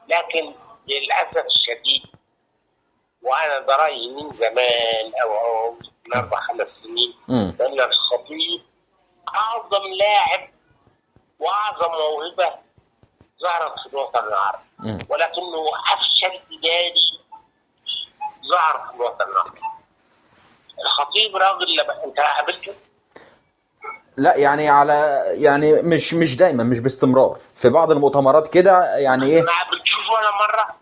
لكن للاسف الشديد، وانا ده رايي من زمان او من 4 5 سنين، ان الخطيب اعظم لاعب واعظم موهبة ظهرت في الوطن العربي، ولكنه افشل اداري ظهر في الوطن العربي. الخطيب راجل انت قابلته؟ لا يعني على يعني مش دايما، مش باستمرار، في بعض المؤتمرات كده يعني ايه. ما قابلتوش ولا مرة؟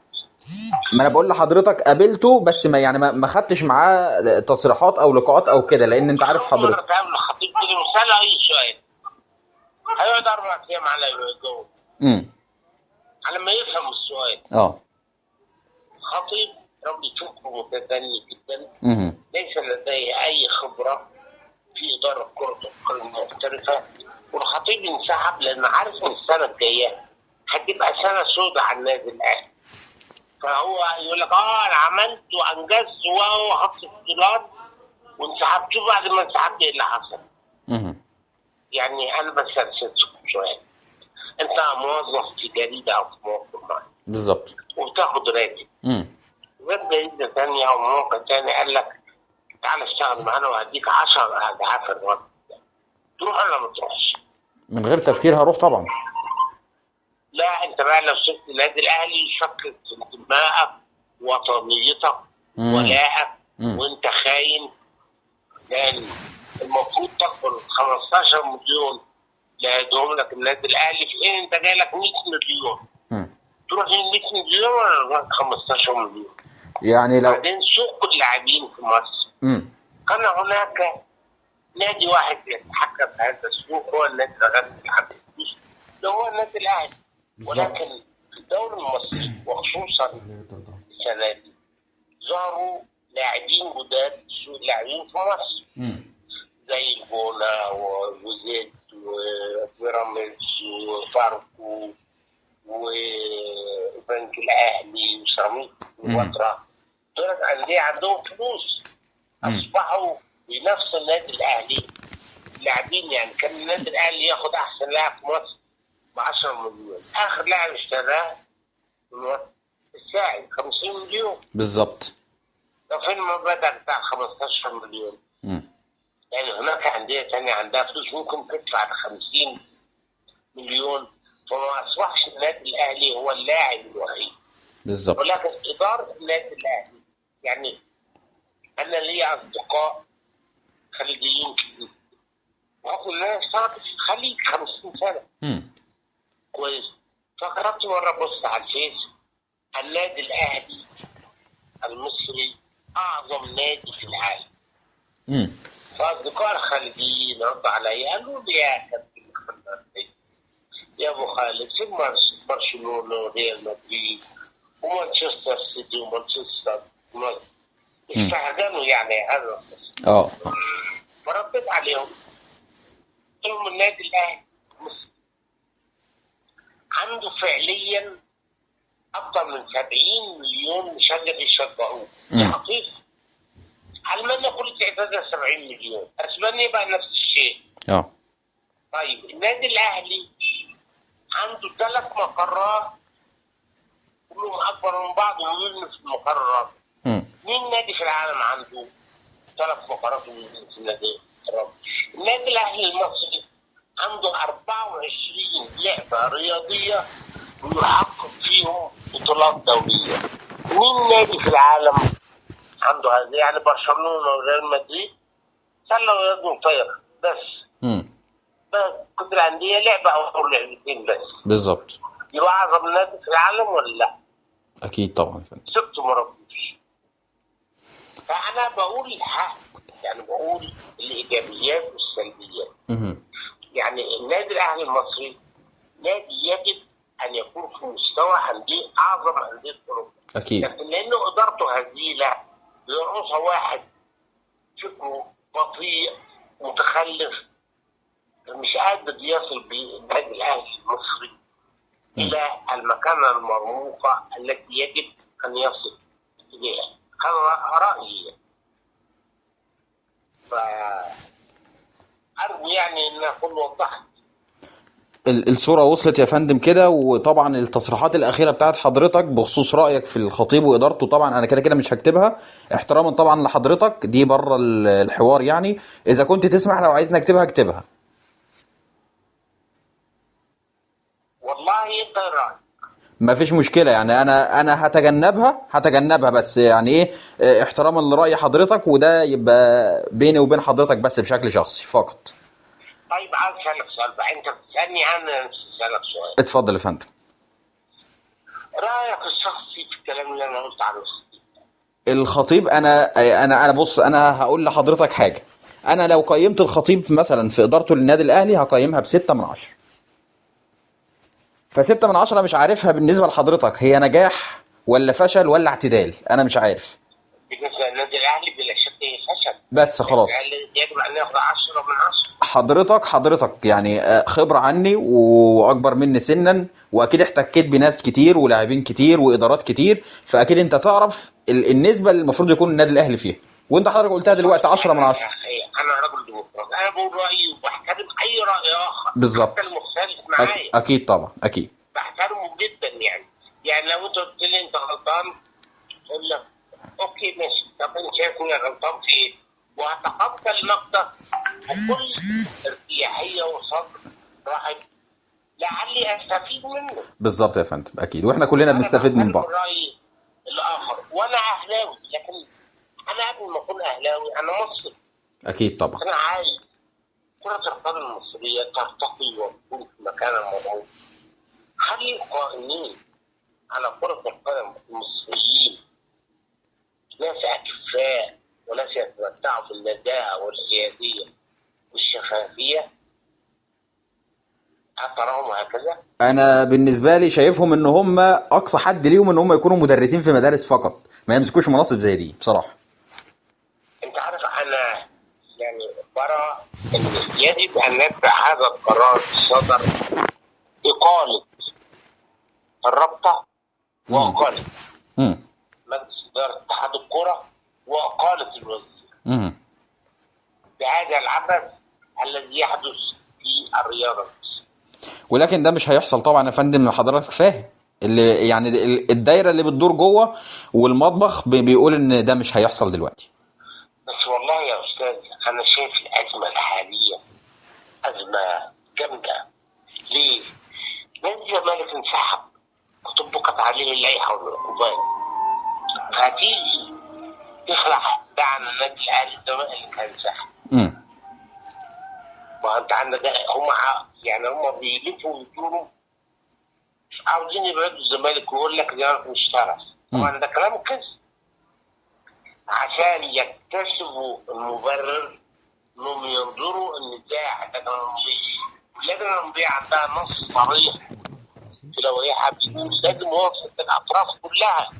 ما انا بقول لحضرتك قابلته، بس ما يعني ما خدتش معاه تصريحات او لقاءات او كده، لان انت عارف حضرتك. مرة تقابل الخطيب كده وساله اي سؤال هيقعد 4 ايام على يجاوب، على ما يفهم السؤال. خطيب رجل فكرة متدني جدا، ليس لديه اي خبره في ادارة كره القدم المحترفه. والخطيب انسحب لان عارف ان السنة الجاية هتبقى سنة سوداء على النادي الاهلي، فهو يقول لك انا عملت وانجزت وخدت بطولات وانسحبت. بعد ما انسحبت ايه اللي حصل؟ يعني انا بسال سؤال، انت موظف في جريدة او في موقع معين بالظبط، وبتاخد راتب، جت جريدة ثانية او موقع ثاني قال لك تعالى اشتغل معانا وهديك 10 اضعاف الراتب، تروح ولا ما تروحش؟ من غير تفكير هروح طبعا. لا انت بقى لو سبت النادي الاهلي يشكك في انتمائك وطنيتك ولائك، وانت خاين، لان المفروض تقبل 15 مليون اللي هيديهم لك النادي الاهلي، في حين انت جاي لك 100 مليون. تروح لل 100 مليون ولا 15 مليون؟ يعني لو بعدين سوق اللاعبين في مصر كان هناك نادي واحد يتحكم في هذا السوق، هو النادي الاهلي، ده هو النادي الاهلي. ولكن في الدوري المصري وخصوصا السنة دي ظهروا لاعبين جداد سوق اللاعبين في مصر، زي الجونه وزد وبيراميدز وفاركو وبنك الاهلي وسيراميك وفترة. دول اندية عندهم فلوس، اصبحوا بنفس النادي الاهلي لاعبين. يعني كان النادي الاهلي ياخد احسن لاعب في مصر ب 10 مليون، اخر لاعب اشتراه الساعي 50 مليون بالظبط. ده فين المبلغ بتاع 15 مليون؟ يعني هناك اندية ثانية عندها فلوس ممكن تدفع 50 مليون، فما اصبحش النادي الاهلي هو اللاعب الوحيد بالظبط. ولكن ادارة النادي الاهلي، يعني انا لي اصدقاء خليجيين كتير، واقول انا اشتغلت في الخليج 50 سنة. كويس. فقرأت مرة بص على الفيس، النادي الاهلي المصري اعظم نادي في العالم. فاصدقاء الخليجيين ردوا علي قالوا لي يا كابتن يا ابو خالد، في برشلونة وريال مدريد ومانشستر سيتي ومانشستر استهجنوا يعني هذا القصة. فرديت عليهم قلت لهم النادي الاهلي المصري عنده فعليا اكثر من 70 مليون مشجع يشجعوه، حقيقي. المانيا كل تعدادها 70 مليون، اسبانيا بقى نفس الشيء. طيب النادي الاهلي عنده 3 مقرات كلهم اكبر من بعض ويبنوا في المقرات. مين نادي في العالم عنده 3 مقرات ويبنوا في النادي الرابع؟ النادي الاهلي المصري عنده 24 لعبه رياضية ويحقق فيهم بطولات دولية. مين نادي في العالم عنده هذا؟ يعني برشلونة وريال مدريد سله ويد وطايره بس. بس كتر الاندية لعبه او لعبتين بس. بالظبط. يبقى اعظم نادي في العالم ولا لا؟ اكيد طبعا. سبت مربيش. فانا بقول الحق، يعني بقول الايجابيات والسلبيات. يعني النادي الاهلي المصري نادي يجب ان يكون في مستوى اندية اعظم اندية اوروبا. اكيد. لكن لانه ادارته هزيلة، بيرقصها واحد فكرة بطيء متخلف، مش قادر يصل بالنادي الاهلي المصري الى المكانة المرموقه التي يجب ان يصل اليها. هذا رايي. فارجو يعني ان اكون وضحت. الصورة وصلت يا فندم كده. وطبعا التصريحات الأخيرة بتاعت حضرتك بخصوص رأيك في الخطيب وإدارته، طبعا أنا كده كده مش هكتبها احتراما طبعا لحضرتك، دي بره الحوار يعني. إذا كنت تسمح لو عايزني أكتبها اكتبها. والله انت رايك ما فيش مشكلة يعني، أنا هتجنبها بس يعني إيه، احتراما لرأي حضرتك، وده يبقى بيني وبين حضرتك بس بشكل شخصي فقط. طيب عايز اسالك سؤال بقى، انت بتسالني انا نفسي اسالك سؤال. اتفضل يا فندم. رايك الشخصي في الكلام اللي انا قلت عنه الخطيب؟ انا انا انا بص، انا هقول لحضرتك حاجة. انا لو قيمت الخطيب مثلا في ادارته للنادي الاهلي هقيمها ب6 من 10. ف6 من 10 مش عارفها بالنسبة لحضرتك هي نجاح ولا فشل ولا اعتدال، انا مش عارف. بالنسبة للنادي الاهلي بلا شك هي فشل، بس خلاص يجب ان ياخد 10 من 10. حضرتك يعني خبرة عني وأكبر مني سنا، وأكيد احتكيت بناس كتير ولاعبين كتير وإدارات كتير، فأكيد أنت تعرف النسبة اللي المفروض يكون النادي الأهلي فيها، وأنت حضرتك قلتها دلوقتي 10 من 10. أنا رجل ديمقراطي، أنا بقول رأيي وبحترم أي رأي آخر بالظبط، حتى المختلف معايا. أكيد طبعا، أكيد بحترمه جدا. يعني لو أنت قلت لي أنت غلطان أقول لك okay ماشي، طب أنت شايف إني غلطان في إيه؟ وهتقبل نقدك بكل ارتياحيه وصبر رحب لعلي استفيد منه. بالظبط يا فندم، اكيد، واحنا كلنا بنستفيد من بعض. الراي الاخر، وانا اهلاوي، لكن انا قبل ما اكون اهلاوي انا مصري. اكيد طبعا. انا عايز كرة القدم المصرية ترتقي وتكون في مكانها الموضوع. خلي القائمين على كرة القدم المصريين ناس اكفاء وناس يتمتعوا بالنداهة والحيادية والشفافية. أتراهم هكذا؟ أنا بالنسبة لي شايفهم إن هم أقصى حد ليهم إن هم يكونوا مدرسين في مدارس فقط، ما يمسكوش مناصب زي دي بصراحة. أنت عارف أنا يعني برى إن يجب أن نتبع هذا القرار صدر إقالة الرابطة وإقالة مجلس إدارة اتحاد الكرة وإقالة الوزير بهذا العبث الذي يحدث في الرياضة. ولكن ده مش هيحصل طبعا يا فندم، حضرتك فاهم اللي يعني الدايرة اللي بتدور جوه والمطبخ بيقول ان ده مش هيحصل دلوقتي. بس والله يا استاذ انا شايف الازمة الحالية ازمة جامدة. ليه؟ نادي الزمالك انسحب وطبقت عليه اللائحة والعقوبات، فهتيجي تخلع ده عن النادي الاهلي الزمالك هينسحب. ما انت عندك هم يعني هم بيلفوا ويدوروا عاوزين يبعدوا الزمالك ويقول لك الزمالك مش طرف. طبعا ده كلام كذب عشان يكتسبوا المبرر انهم ينظروا ان ده اللجنة الرمضيه، واللجنة الرمضيه عندها نص صريح في لوائحها بيقول لازم موافقة الاطراف كلها،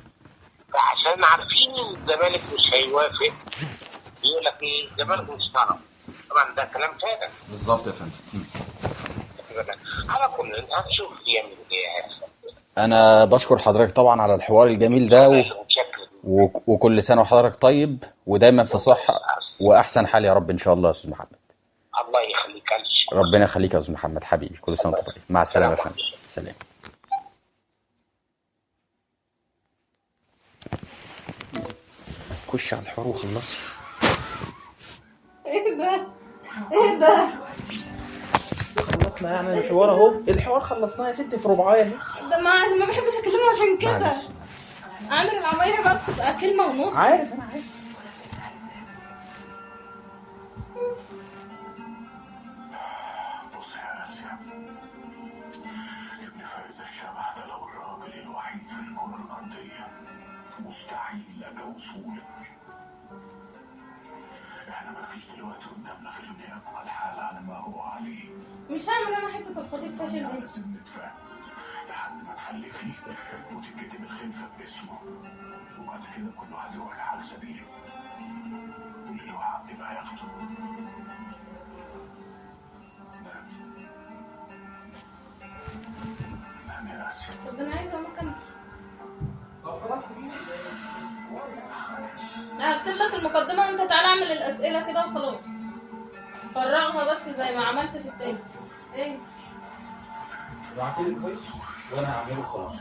فعشان عارفين ان الزمالك مش هيوافق يقول لك ايه الزمالك مش طرف. طبعا ده كلام فارغ. بالظبط يا فندم. على كل هنشوف يعمل ايه. انا بشكر حضرتك طبعا على الحوار الجميل ده وكل سنة وحضرتك طيب ودايما في صحة واحسن حال يا رب ان شاء الله يا استاذ محمد. الله يخليك، ربنا يخليك يا استاذ محمد حبيبي، كل سنة وانت طيب. مع السلامة يا فندم. سلام. خش على الحوار وخلصي. ايه ده؟ ايه ده؟ خلصنا يعني الحوار اهو، الحوار خلصناه يا ستي في ربعايه اهي. ده ما بحبش اكلمه عشان كده. عامل العماير بقى بتبقى كلمة ونص. عارف انا عارف. بص يا اسيا، ابن فارس الشبح ده لو الراجل الوحيد في الكره الارضية مستحيل اجوزهولك. احنا مفيش دلوقتي قدامنا غير ان يبقى الحال على ما هو عليه. مش هعمل انا حتة الخطيب فاشل دي. لازم نتفاهم لحد ما تخلفيه وتتكتب الخلفة باسمه، وبعد كده كل واحد يروح لحال سبيله واللي له حق يبقى ياخده. نام نام يا اسيا. طب انا عايزه اكمل. طب خلاص سيبيني. هكتب لك المقدمة وانت تعالى اعمل الأسئلة كده وخلاص. فرغها بس زي ما عملت في التاني. ايه؟ ابعتي لي ال voice وانا هعمله خلاص.